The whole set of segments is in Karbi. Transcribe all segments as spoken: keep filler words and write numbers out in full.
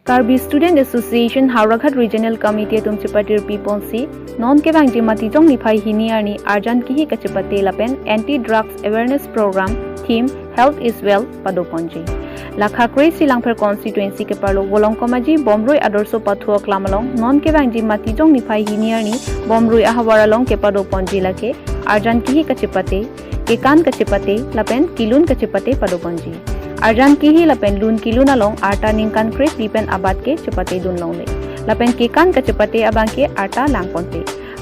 Karbi Student Association Howraghat Regional Committee atum chepatirpi ponsi, non kevangji Matijong niphai hini arni arjan kihi kachepate lapen Anti Drugs Awareness Program theme Health is Wealth pado ponji. Lakha kre-isi Langpher constituency keparlo Volongkom Aji Bomrui Adorsho Pathu aklam along non kevangji Matijong niphai hini arni Bomrui ahavar along kepado ponji lake arjan kihi kachepate, kekan kachepate lapen kelun kachepate pado ponji. Arjan kihi lapen lun kelun along arta ningkan kre-pli pen abat ke chepatedun longle. Lapen kekan kachepate abang ke arta lang ponpe.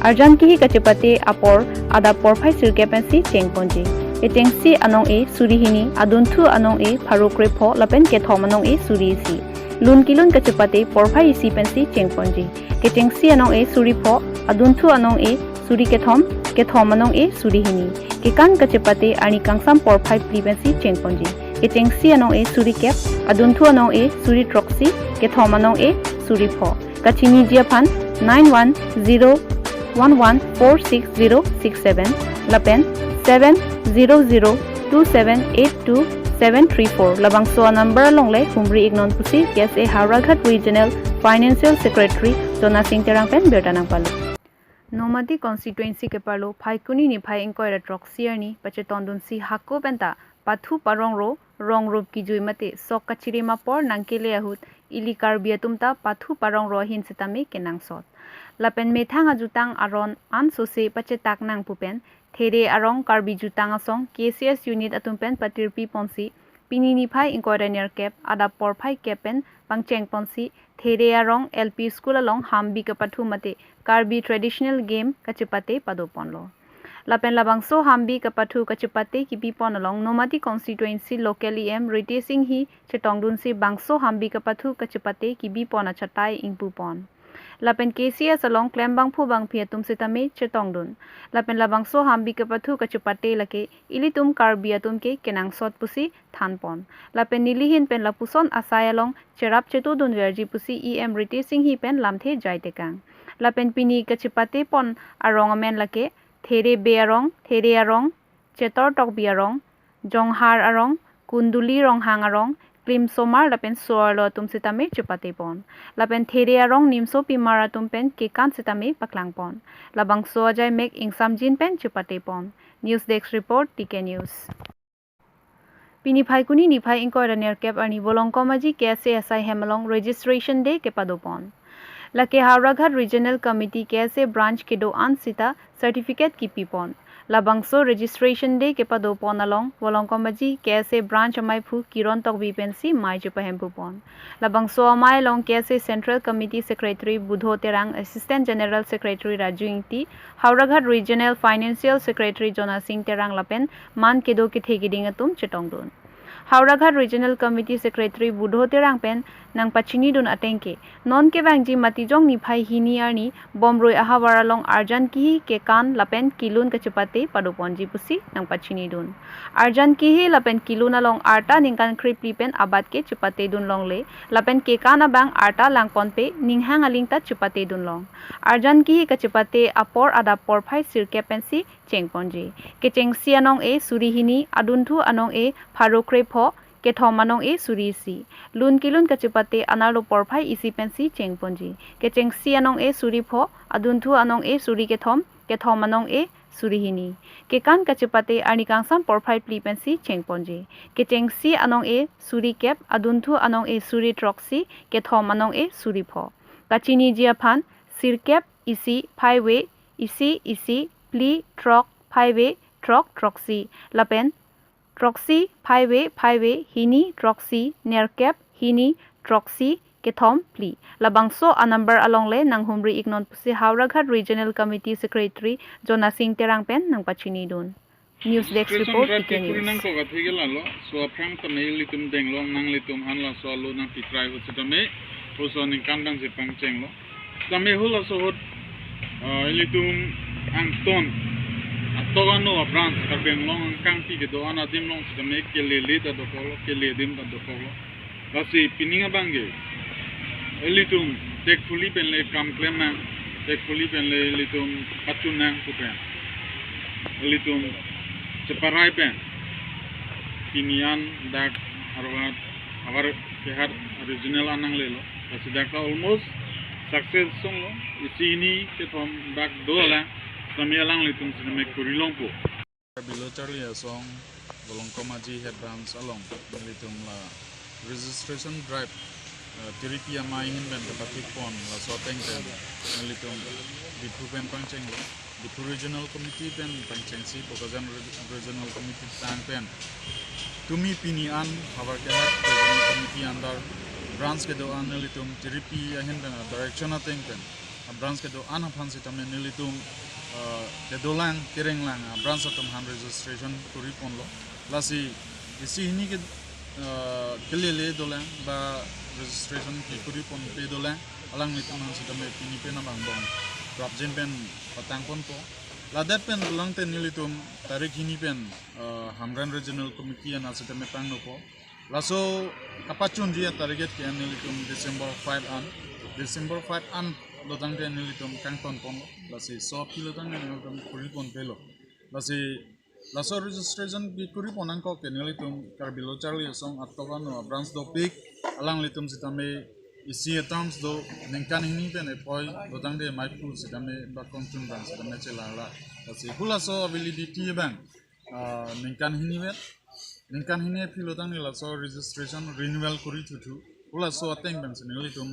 Arjan kihi kachepate apor adap porphai sirkep pensi cheng ponji. Kechengsi anong-e suri hini, adunthu anong-e pharo krepho lapen kethom anong-e suri isi. Lun kelun kachepate porphai isi pensi cheng ponji. Kechengsi anong-e suri pho, adunthu anong-e suri kethom, kethom anong-e suri hini. Kekan kachepate arni kangsam porphai phli pensi cheng ponji. Kechengsi anong-e suri kep, adunthu anong-e suri throksi, kethom anong-e suri pho. Kachiniji aphan nine one zero one one four six zero six seven lapen seven zero zero two seven eight two seven three four. Labangso a-number alongle humri iknon pusi K S A Howraghat Regional Financial Secretary Jona Sing Terang pen birta nangpalo. Nomati constituency keparlo Phaikuni niphai ingkoi ra throksi arni pachetongdunsi hako penta pathu parong ro rong rup kijui mate sok kachirim apor nangkele ahut ili Karbi atum ta pathu parong ro ahin sitame kenangsot. Lapen methang ajutang aron ansose pachetak nang pu pen There arong Karbi Jutang Asong K C S unit atum pen patirpi ponsi pini niphai ingkoi ra nerkep adap porphai kep pen pangcheng ponsi There arong L P school along hambi kapathu mate Karbi traditional game kachepate pado ponlo. Lapen labangso hambi kapathu kachepate kipi pon along Nomati constituency local E M Ritesh Enghi chetongdunsi bangso hambi kapathu kachepate kipi pon achatai ingpu pon. Lapen K C S along klem bangphu bangphi atum sitame chetongdun. Lapen labangso hambi kapathu kachepate lake ilitum Karbi atum ke kenangsot pusi than pon. Lapen nelihin pen lapuson asai along cherap chetudun verji pusi E M Ritesh Enghi pen lamthe jai tekang. Lapen pini kachepate pon arong amen lake There Bey arong, There arong, Chetor Tokbi arong, Jonghar arong, Kunduli Ronghang arong, Klimsomar lapen so-arlo atum sitame chepate pon. Lapen There arong nimso pimar atum pen kekan sitame paklang pon. Labangso ajai mek ingsamjin pen chepate pon. News Desk Report, T K News. Pini Phaikuni niphai ingkoi ra nerkep arni Volongkom Aji K S A asai hem along Registration Day kepado pon. Lake Howraghat Regional Committee K S A branch kedo-an sita certificate kipi pon. Labangso Registration Day kepado pon along Volongkom Aji K S A branch amaiphu Kiron Tokbi pensi mei chepahemphu pon. Labangso amei along K S A Central Committee Secretary Budho Terang, Assistant General Secretary Raju Ingti, Howraghat Regional Financial Secretary Jona Sing Terang lapen man kedo kethe keding atum chetongdun. Howraghat Regional Committee Secretary Budho Terang pen nangpachinidun ateng ke, non kevangji Matijong niphai hini arni Bomrui ahavar along arjan kihi, kekan lapen kelun kachepate pado ponji pusi nangpachinidun. Arjan kihi lapen kelun along arta ningkan kre-pli pen abat ke chepatedun longle, lapen kekan abang arta lang ponpe, ninghang aling ta chepatedun long. Arjan kihi kachepate apor adap porphai sirkep pensi cheng ponji. Kechengsi anong-e suri hini, adunthu anong-e pharo krepho, kethom anong-e suri isi. Lun kelun kachepate anerlo porphai isi pensi cheng ponji. Kechengsi anong-e suri pho, adunthu anong-e suri kethom, kethom anong-e suri hini. Kekan kachepate arni kangsam porphai phli pensi cheng ponji. Kechengsi anong-e suri kep, adunthu anong-e suri throksi, kethom anong-e suri pho. Kachiniji aphan sirkep, isi, phaive, isi, isi, phli, throk, phaive, throk, throksi. Lapen throksi, phaive, phaive, hini, throksi, nerkep, hini, throksi, kethom, phli. Labangso a-number alongle nanghumri iknon pusi Howraghat Regional Committee Secretary Jona Sing Terang pen nangpachinidun. News Desk Registration Report, drive T K ke News. Kuri nangkok athe ke lalo, so aphrang tame ilitum denglong nanglitum han laso alo nangpikrai ahut sitame, oso ningkan dang si pangchenglo. Tame hul laso ahut, ah, ilitum angton, atok ano a-branch Karbi Anglong angkangpi kedo-an adim along sitame kelele ta dokoklo, kele adim ta dokoklo. Lasi pining abang ke ilitum thekphuli pen le kam klem nang, thekphuli pen le ilitum pachun nang pu pen, ilitum cheparai pen pini an dak Howraghat, havar kehat regional an nanglelo. Lasi dak ta almost success songlo, isi hini kethom bak do alang, sitame alanglitum sitame kuri longpo. Karbi Lo Charli Asong Volongkom Aji Head Branch along nelitum la registration drive, eh, tiripi amei ahin pen kepathu pon, laso ateng pen nelitum Diphu pen pangchenglo, Diphu Regional Committee pen pangchengsi Bokajan Re-, Regional Committee tang pen tumi pini an Howraghat Regional Committee under branch kedo-an nelitum tiripi ahin pen direction ateng pen a branch kedo-an aphan sitame nelitum, eh, kedolang kerenglang a branch atum aphan registration kuri ponlo. Lasi isi hini ke, eh, kelele dolang ba registration kekuri ponpe dolang, alanglitum aphan sitame pini pen abang bong prapjin pen patang ponpo. Ladak pen dolang te nelitum tarik hini pen, eh, Hamren Regional Committee an sitame pangnopo. Laso kapachunji a target ke nelitum December five an, December five an dotang te nelitum kangton ponlo. Lasi so aphi lotang te nelitum kuri ponpelo. Lasi laso registration kekuri pon angkok ke nelitum Karbi Lo Charli Asong atok ano a branch dopik, alanglitum sitame isi a terms do, ningkan hini pen epoi dotang te maipu sitame ba kongchun bang sitame chelarla. Lasi halaso validity abang, ah, ningkan hini vet, ningkan hini aphi lotang ni laso registration renewal kuri thuthu. Halaso ateng pen si nelitum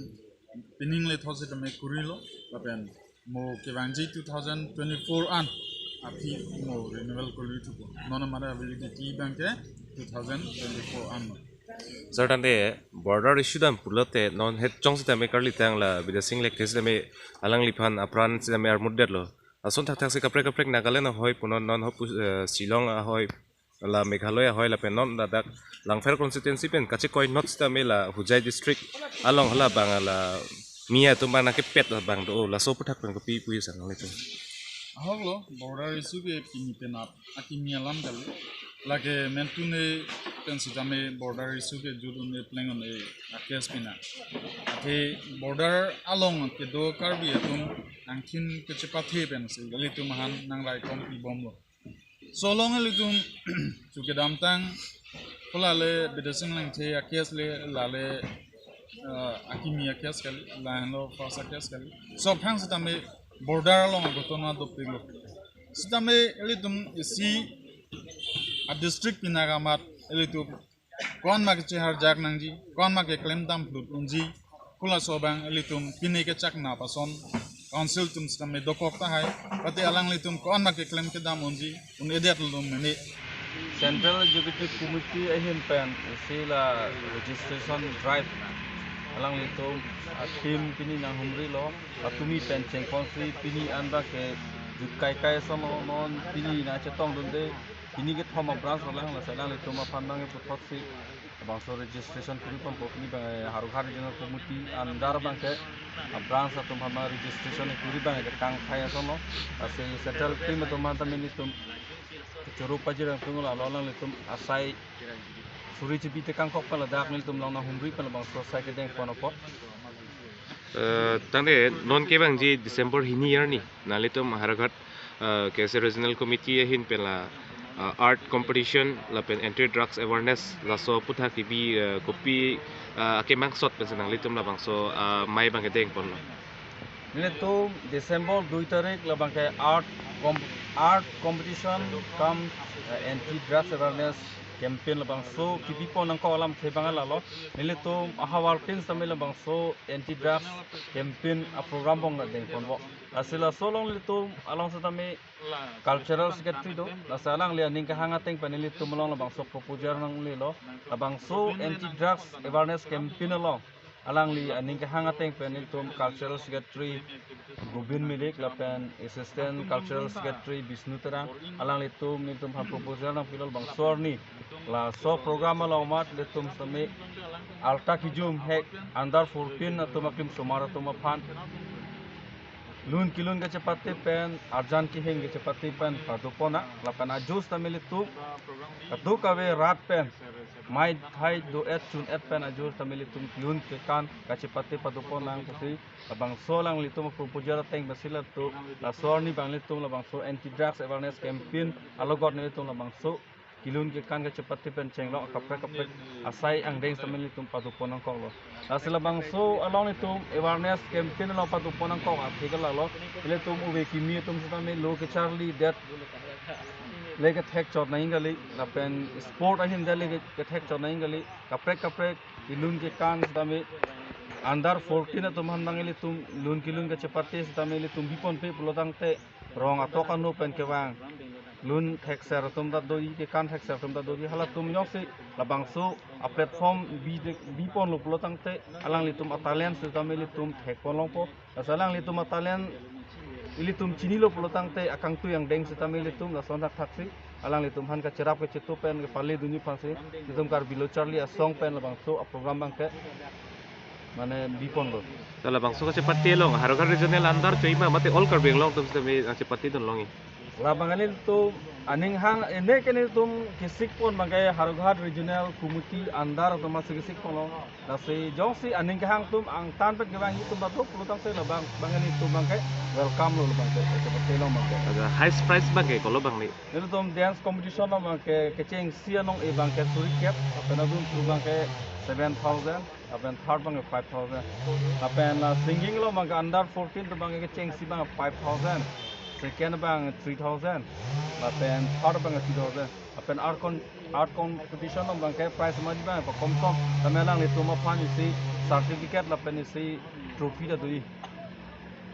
pining le thot sitame kurilo, lapen mo kevangji two thousand twenty-four an aphi mo renewal kuri thupo. Non amare validity abang ke two thousand twenty-four an lo. Sir, tangte border issue dam pulote non het chong sitame karli tang la Bidya Sing Lekthe sitame alangliphan apran sitame armut detlo. Ason thakthak si kaprek kaprek Nagaland ahoi punon non ho pu-, eh, Shillong ahoi, la Meghalaya ahoi lapen non ladak Langpher constituency pen kachekoi not sitame la Hojai district along halabang la mi atum bang nangkepet labang do, laso aphuthak pen kopi pu sang nelitum. Ahoklo, border issue ke pini penap akimi alam kali. Lake mentune pen sitame border issue ke jut un-e pleng un-e a case pina. Athe border along kedo Karbi atum angthin kechepathe pen si ilitum aphan nangraikom pibomlo. So along ilitum chu kedamtang hala le Bidya Sing Lekthe a case le lale, ah, akimi a case kali, lahenlo first a case kali. So aphrang sitame border along ghotona dopiklo. Sitame ilitum isi a district pinaka amat ilitum konma kecheharjak nangji, konma keklem dam phlut unji, halaso abang ilitum pini kechak nap ason council atum sitame dokok tahai, pati alanglitum konma keklem kedam unji, un-edet lum mene. Central Executive Committee ahin pen isi la registration drive alanglitum a team pini nanghumrilo, atumi pen chengponsi pini an bang ke jut kaikai ason non pini nangchetongdunde, pini kethom a branch dolang, lasi alanglitum aphan bang ke puthot si labangso registration kuri ponpo. Pini bang, eh, Howraghat Regional Committee under bang ke a branch atum aphan bang registration kuri bang ke kangthai asonlo. Lasi central team atum aphan tame nelitum choro pajirang tungul alo alanglitum asai suri chibi tekangkok pen ladak nelitum along nanghumri pen labangso asai kedeng pon apot. Eh, tangte non kevangji December hini arni nanglitum Howraghat, eh, K S A Regional Committee ahin pen la, eh, art competition lapen anti drugs awareness laso aphuthak kebi, eh, kopi, eh, akemangsot pensi nanglitum labangso, eh, amei bang kedeng ponlo? Nelitum December dui tarik labang ke art com-, art competition cum, eh, anti drugs awareness campaign labangso kebi pon angko alamthe bang lalo. Nelitum ahavar pen sitame labangso anti drugs campaign a program bang deng ponpo. Lasi laso along nelitum along sitame cultural secretary do, lasi alangli aning kehang ateng pen nelitum along labangso proposal nanglelo, labangso anti drugs awareness campaign along alangli aning kehang ateng pen nelitum cultural secretary Gobind Milik lapen assistant cultural secretary Bishnu Terang, alanglitum nelitum aphan proposal nangpilo labangso arni laso program along amat nelitum sitame arta kejum hek under fourteen atum aklim osomar atum aphan lun kelun kachepate pen, arjan kehing kachepate pen pado ponnang, lapen ajo sitame nelitum kadokave rat pen mei thai do-et chun-et pen ajo sitame nelitum kelun kekan kachepate pado ponnang pusi labangso alanglitum proposal ateng pensi latum laso arni bang nelitum labangso anti drugs awareness campaign alogot nelitum labangso kelun kekan kachepate pen chenglok kaprek kaprek asai angdeng setame ilitum padopon nangkoklo. Lasi labangso along ilitum awareness campaign along padopon nangkok athe ke lalo. Ilitum ove kimi atum setame lo kecharli det le kethek chot nangji kali, lapen sport ahin det le kethek chot nangji kali, kaprek kaprek kelun kekan setame under fourteen atum aphan abang ilitum lun kelun kachepate setame ilitum biponpe pulo tangte rong atok ano pen kevang lun thekser atum ta doji, kekan thekser atum ta doji, halatum jongsi labangso a-platform bi, biponlo pulo tangte alanglitum a-talent setame ilitum thekpon longpo. Lasi alanglitum a-talent, ilitum chinilo pulo tangte akangtui angdeng setame ilitum lason thakthaksi alanglitum aphan kacherap kachetup pen kepale dunji aphansi ilitum Karbi Lo Charli Asong pen labangso a-program abangke mane biponlo. Ta labangso kachepate along Howraghat regional under choi ma mate all Karbi Anglong atum setame kachepate dun longji? Labang ilitum aning hang, ene ke ilitum kesikpon abangke Howraghat regional committee under atum si kesikponlo. Lasi jongsi aning kehang atum angtan pen kevangji atum ta do pulo tangte labang abang ilitum abangke welcome lo labangke, kachepate along abangke. Ada highest prize abangke kolo abang ni? Ilitum dance competition along abangke kechengsi anong-e abangke suri kep, lapen adun tu abangke seven thousand, lapen third abangke five thousand. Lapen la singing along abangke under fourteen atum abangke kechengsi abang five thousand, second abang three thousand, lapen third abang three thousand. Lapen art con-, art competition along abangke prize money abang pakomsom, setame alanglitum aphan isi certificate lapen isi trophy ta doji.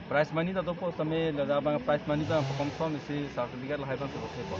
Prize money ta dopo setame ladak abang prize money abang pakomsom isi certificate lahai abang sepo sepo.